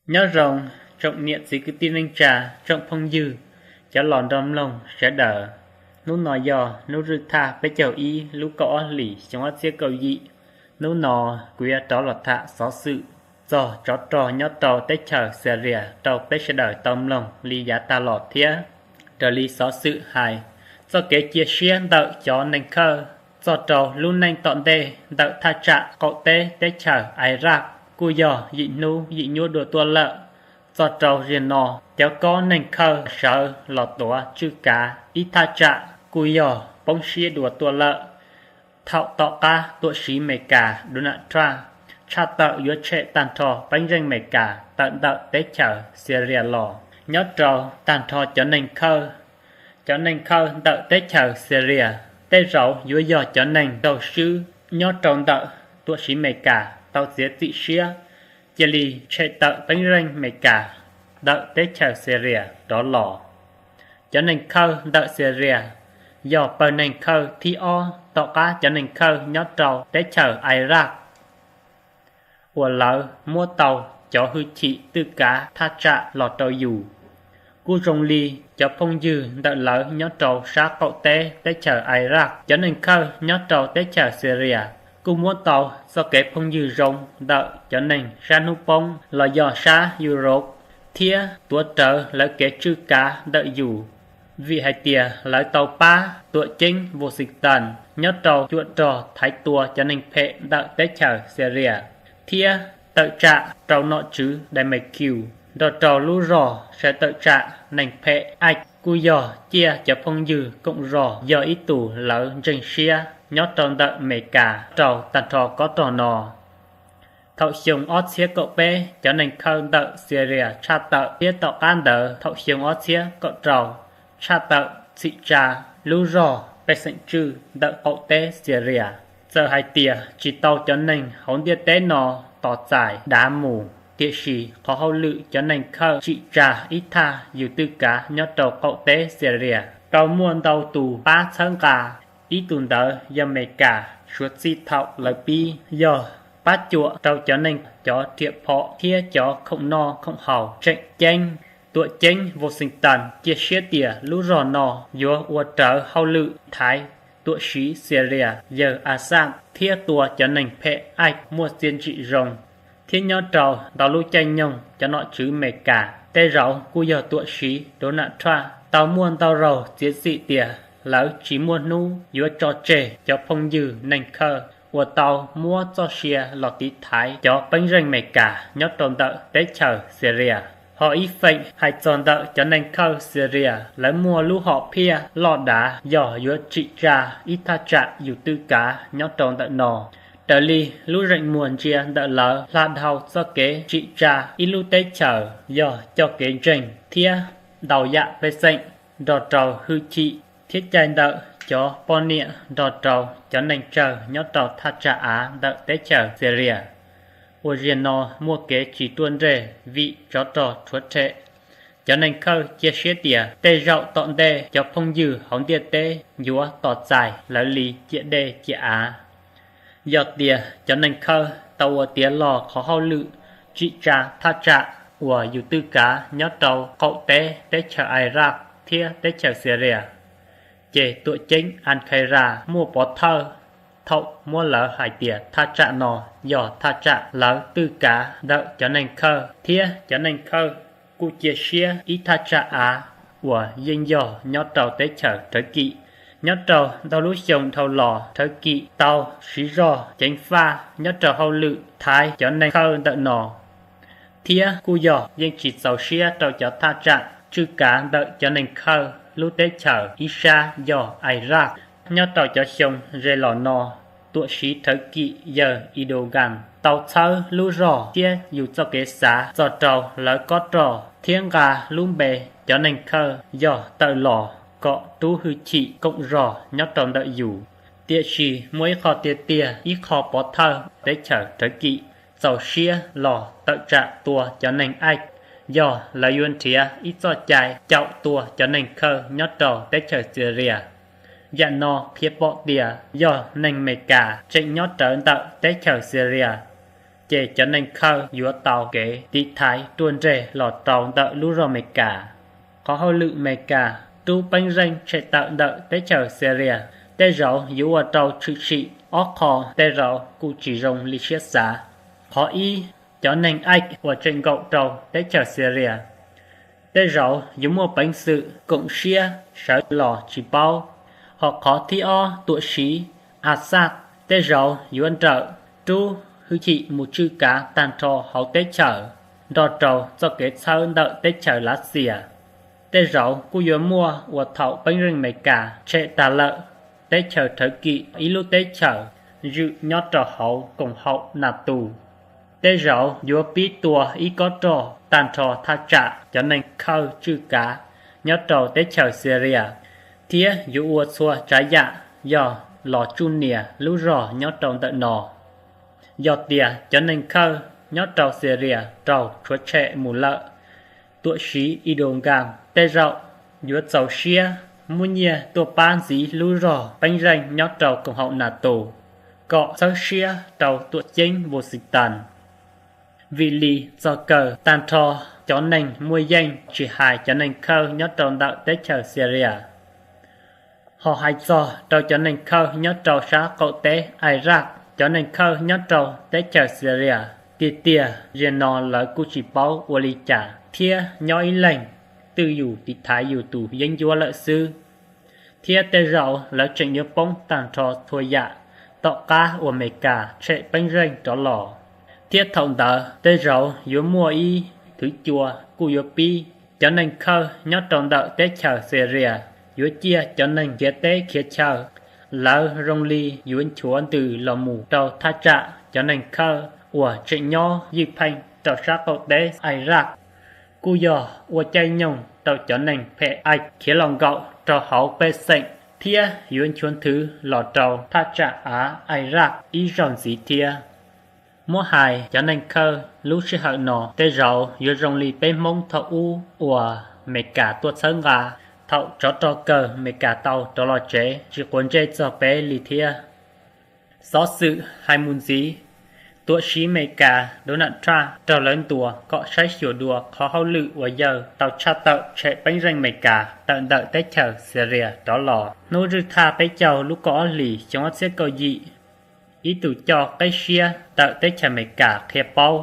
Nyob zoo tsoom niam txiv kwv tij neej tsa, tsoom phooj ywg, cov los nrog mloog sawv daws. Hnub no yog hnub zwj thaj peb caug ib lub kaum ob hlis xyoo ob txhiab kaum yim. Hnub no kuv yuav rov los tham xov xwm txog tsov rog nyob rau teb chaws Xilias rau peb sawv daws tau mloog li yav tag los thiab. Raws li xov xwm hais, txoj kev cia siab ntawm cov neeg khawj txog rau lub neej tom ntej ntawm thaj tsam qaum teb teb chaws Iraq kuj yog yim hnub yim nyuaj dua tuaj lawm. Txog rau ziag no, cov kob neeg khawj sawv los tuav tswj kav ib thaj tsam kuj yog poob siab dua tuaj lawm. Thaum tom qab tuam siv Amelikas Donald Trump tshaj tawm yuav tshem tag nrho peeb zeej Amelikas tawm ntawm teb chaws Xilias los, nyob rau tag nrho cov neeg khawj, cov neeg khawj ntawm teb chaws Xilias tej zaum yuav yog cov neeg raug swb nyob rau ntawm tuam siv Amelikas tau txiav txim siab cia li tshem tawm peeb zeej Amelikas ntawm teb chaws Xilias rov los. Cov neeg khawj ntawm Xilias yog pawg neeg khawj thib ob tom qab cov neeg khawj nyob rau teb chaws Iraq uas lawv muab tau cov hwj chim twj kav thaj tsam los rau yus. Kuj zoo li cov phooj ywg ntawm lawv nyob rau sab qaum teb teb chaws Iraq, cov neeg khawj nyob rau teb chaws Xilias kuj muab tau txoj kev phooj ywg zoo ntawm cov neeg sab hnub poob los yog sab Europe thiab tuav rawv lawv kev tswj kav ntawm yus, vim hais tias lawv tau pab tuam ceeb Washington nyob rau cuam rog thaiv tua cov neeg phem ntawm teb chaws Xilias, thiab tawm tsam rau nom tswv Damascus nrog rau lub zog sawv tawm tsam neeg phem Ais kuj yog ciaj cov phooj ywg koom zog yog ib tus lawv ntseeg siab nyob rau ntawm Amelikas rau tag nrho kob rog no. Thaum xyoo ob txhiab kaum peb cov neeg khawj ntawm Xilias tshaj tawm thiab tom qab ntawd thaum xyoo ob txhiab kaum rau tshaj tawm txhim tsa lub zog pej xeem tswj ntawm qaum teb Xilias. Txawm hais tias tsis tau cov neeg hauv ntiaj teb no tos txais dav mus, tiam sis qhov hauj lwm cov neeg khawj tsim tsa ib thaj yus twj kav nyob rau qaum teb Xilias tau muaj ntau tus pab txhawb nqa. Ib tus ntawd yog Amelikas suav txij thaum lawv pib yog pab cuam rau cov neeg cov riam phom thiab cov khoom noj khoom haus tseem ceeb. Tuam ceeb Washington cia siab tias lub zog no yuav ua rawv hauj lwm thaiv tuam siv Xilias yawg Assad thiab tua cov neeg phem Ais muaj txiaj ntsim zoo. Thiab nyob rau ntau lub caij nyoog cov nom tswv Amelikas tej zaum kuj yog tuam siv Donald Trump tau muaj ntau zaug txiav txim tias lawv tsis muaj hnub yuav tso tseg cov phooj ywg neeg khawj uas tau muab txoj sia los tiv thaiv cov peeb zeej Amelikas nyob rau ntawm teb chaws Xilias. Ho ib feem hais txog ntawm cov neeg khawj Xilias, lawv muaj lub hom phiaj loj dav yog yuav tsim tsa ib thaj tsam yus twj kav nyob rau ntawm no. Raws li lub zeem muag ntsia ntawm lawv hla dhau txoj kev tsim tsa ib lub teb chaws yog coj kev ntseeg thiab ntau yam pej xeem nrog rau hwj chim thiab cai ntawm cov poj niam nrog rau cov neeg tsawg nyob rau thaj tsam av ntawm teb chaws Xilias uas ziag no muaj kev tsis ruaj nreg vim tsov rog rhuav rhem. Cov neeg khawj cia siab tias tej zaum tom ntej cov phooj ywg hauv ntiaj teb yuav tos txais lawv li ciam dej ciam av. Yog tias cov neeg khawj tau ua tiav los qhov hauj lwm tsim tsa thaj tsam uas yus twj kav nyob rau qaum teb teb chaws Iraq thiab teb chaws Xilias, ces tuam ceeb Ankara muaj pov thawj thaum muab lawv hais tias thaj tsam no yog thaj tsam lawv twj kav ntawm cov neeg khawj thiab cov neeg khawj kuj cia siab ib thaj tsam av uas yeej yog nyob rau teb chaws Thawv Kim. Nyob rau ntau lub xyoo dhau los Thawv Kim tau siv zog ceev faj nyob rau hauj lwm thaiv cov neeg khawj ntawm no, thiab kuj yog yeej tsis txaus siab rau cov thaj tsam tswj kav ntawm cov neeg khawj lub teb chaws ib sab yog Iraq. Nyob rau cov xyoo ze los no, tuam siv Thawv Kim yawg Erdogan tau txhawb lub zog thiab yus txoj kev xav txog rau lawv kob rog thiab nqa lub npe cov neeg khawj yog tawm los kom rub hwj chim koom zog nyob rau ntawm yus. Tiam sis muaj ib qho tiag tiag ib qho pov thawj teb chaws Thawv Kim txaus siab los tawm tsam tua cov neeg Ais yog lawv yuav nrhiav ib txoj cai caum tua cov neeg khawj nyob rau teb chaws Xilias. Yam no qhia pom tias yog neeg Amelikas tseem nyob rawv ntawm teb chaws Xilias, ces cov neeg Khawj yuav tau kev tiv thaiv ruaj nreg los rau ntawm lub zog Amelikas. Qhov hauj lwm Amelikas rub peeb zeej tshem tawm ntawm teb chaws Xilias tej zaum yuav ua rau tshwm sim ob qho, tej zaum kuj tsis zoo li siab xav. Qhov ib, cov neeg Aij uas tseem nkaum rau teb chaws Xilias tej zaum yuav muaj peev xwm koom siab sawv los tsis paub. Ho qhov thib ob, tuam siv Asaj tej zaum yuav nrawm rub hwj chim mus tswj kav tag nrho hauv teb chaws, nrog rau txoj kev txhawb ntawm teb chaws Lav Xias. Tej zaum kuj yuav muaj ua thaum peeb zeej Amelikas tshem tag lawm, teb chaws Thawv Kim ib lub teb chaws zwm nyob rau hauv koom haum NATO tej zaum yuav pib tua ib kob rog tag nrho thaj tsam cov neeg Khawj tswj kav nyob rau teb chaws Xilias, thiab yuav ua txhua tsav yam yog los tsuj nias lub zog nyob rau ntawm no. Yog tias cov neeg Khawj nyob rau Xilias raug tshuav tshem mus lawm, tuam siv Erdogan tej zaum yuav txaus siab muab nyiaj tuaj pab ntxiv lub zog peeb zeej nyob rau koom haum NATO kom txhawb siab rau tuam ceeb Washington. Vim li txog kawg tag nrho cov neeg muaj yeej tsis hais cov neeg Khawj nyob rau ntawm teb chaws Xilias, ho hais txog rau cov neeg Khawj nyob rau sab qaum teb Iraq, cov neeg Khawj nyob rau teb chaws Xilias tiag tiag, zaum no lawv kuj tsis paub ua li cas thiab nyob ib leeg twj yus tiv thaiv yus tus yeeb ncuab lawm xwb. Thiab tej zaum lawv tseem yuav poob tag nrho txhua yam tom qab uas Amelikas tshem peeb zeej rov los. Thiab thaum ntawd tej zaum yuav muaj ib thwv cua kuj yuav pib, cov neeg Khawj nyob rau ntawm teb chaws Xilias yuav ciaj cov neeg khiav teb khiav chaw, lawv zoo li yuav nchuav ntws los mus rau thaj tsam cov neeg Khawj uas tseem nyob ywj pheej rau sab qaum teb Iraq. Kuj yog ua caij nyoog rau cov neeg phem Aij khiav los nkaum rau hauv pej xeem thiab yuav nchuav nthwv los rau thaj tsam av Iraq ib zaug ntxiv thiab. Muab hais cov neeg Khawj lub sij hawm no tej zaum yuav zoo li peb Hmoob thaum ub uas Amelikas tuaj txhawb nqa, thaum tsov rog kawg Amelikas tau rov los tsev tsis quav ntsej txog peb li thiab. Xov xwm hais mus ntxiv, tuam siv Amelikas Donald Trump raug lawv ntuas kom saib xyuas dua qhov hauj lwm uas yawg tau tshaj tawm tshem peeb zeej Amelikas tawm ntawm teb chaws Xilias rov los. Hnub zwj thaj peb caug lub kaum ob hlis xyoo ob txhiab kaum yim, ib tug coj qeb siab ntawm teb chaws Amelikas qhia paub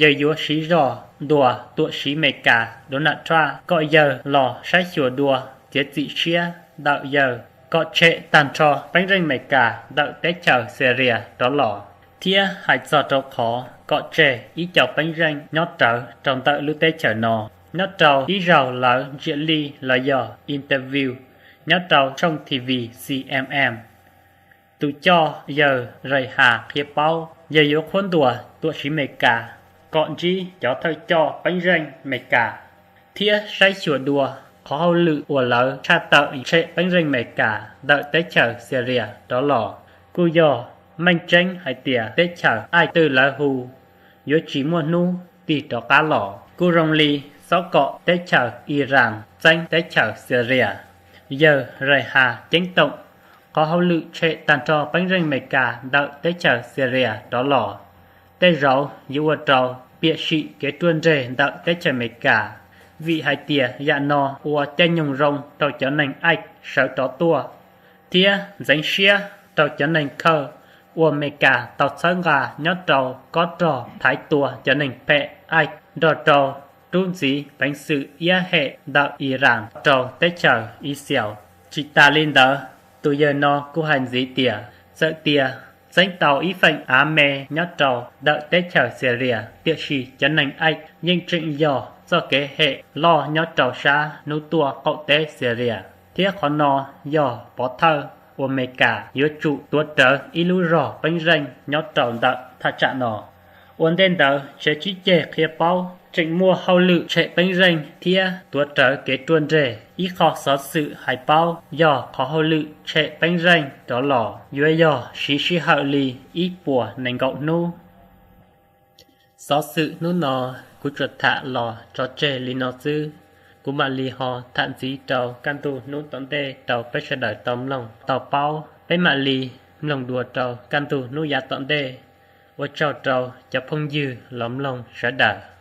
yawg yuav siv zog ntuas tuam siv Amelikas Donald Trump kom yawg los saib xyuas dua txiav txim siab ntawm yawg kom tshem tag nrho peeb zeej Amelikas ntawm teb chaws Xilias rov los, thiab hais txog rau qhov kom tseg ib co peeb zeej nyob rawv rau ntawm lub teb chaws no. Nyob rau ib zaug lawv ntsia lij los yog interview nyob rau tshooj T V C N N, tus coj yawg Rais Has qhia paub yawg yuav qhuab ntuas tuam siv Amelikas kom ntsib cov thawj coj peeb zeej Amelikas thiab saib xyuas dua qhov hauj lwm uas lawv tshaj tawm tshem peeb zeej Amelikas ntawm teb chaws Xilias rov los. Kuj yog meej tseeb hais tias teb chaws Aij twg lawv hu yuav tsis muaj hnub tig rov qab los. Kuj zoo li xav kom teb chaws Iran txeeb teb chaws Xilias. Yawg Rais Has ceeb toom, qhov hauj lwm tshem tag nrho peeb zeej Amelikas ntawm teb chaws Xilias rov los tej zaum yuav ua rau piam sim kev ruaj nreg ntawm teb chaws Amelikas, vim hais tias yam no ua caij nyoog zoo rau cov neeg Aij sawv rov tuaj, thiab ntxeev siab rau cov neeg Khawj uas Amelikas tau txhawb nqa nyob rau kob rog thaiv tua cov neeg phem Aij nrog rau rub ntxiv peev xwm iab hem ntawm Iran rau teb chaws Israel. Tsis tas li ntawd, tus yawg no kuj hais ntxiv tias txawm tias txeeb tau ib feem av me nyob rau ntawm teb chaws Xilias tiam sis cov neeg Aij yeej tseem yog txoj kev hem loj nyob rau sab hnub tuaj qaum teb Xilias, thiab qhov no yog pov thawj uas Amelikas yuav tsum tuav rawv ib lub zog peeb zeej nyob rau ntawm thaj tsam no. Ua ntej ntawd tsev tsib ceg qhia paub tseem muaj hauj lwm tshem peeb zeej thiab tuav rawv kev ruaj nreg. Ib qho xov xwm hais paub yog qhov hauj lwm tshem peeb zeej rov los yuav yog siv sij hawm li ib puas nees nkaum hnub. Xov xwm hnub no kuv tsuas tham los tso tseg li no xwb. Kuv mam li ho tham ntxiv rau kaj ntug hnub tom ntej rau peb sawv daws tau mloog tau paub. Peb mam li mloog dua rau kaj ntug hnub yav tom ntej. Ua tsaug rau cov phooj ywg los mloog sawv daws.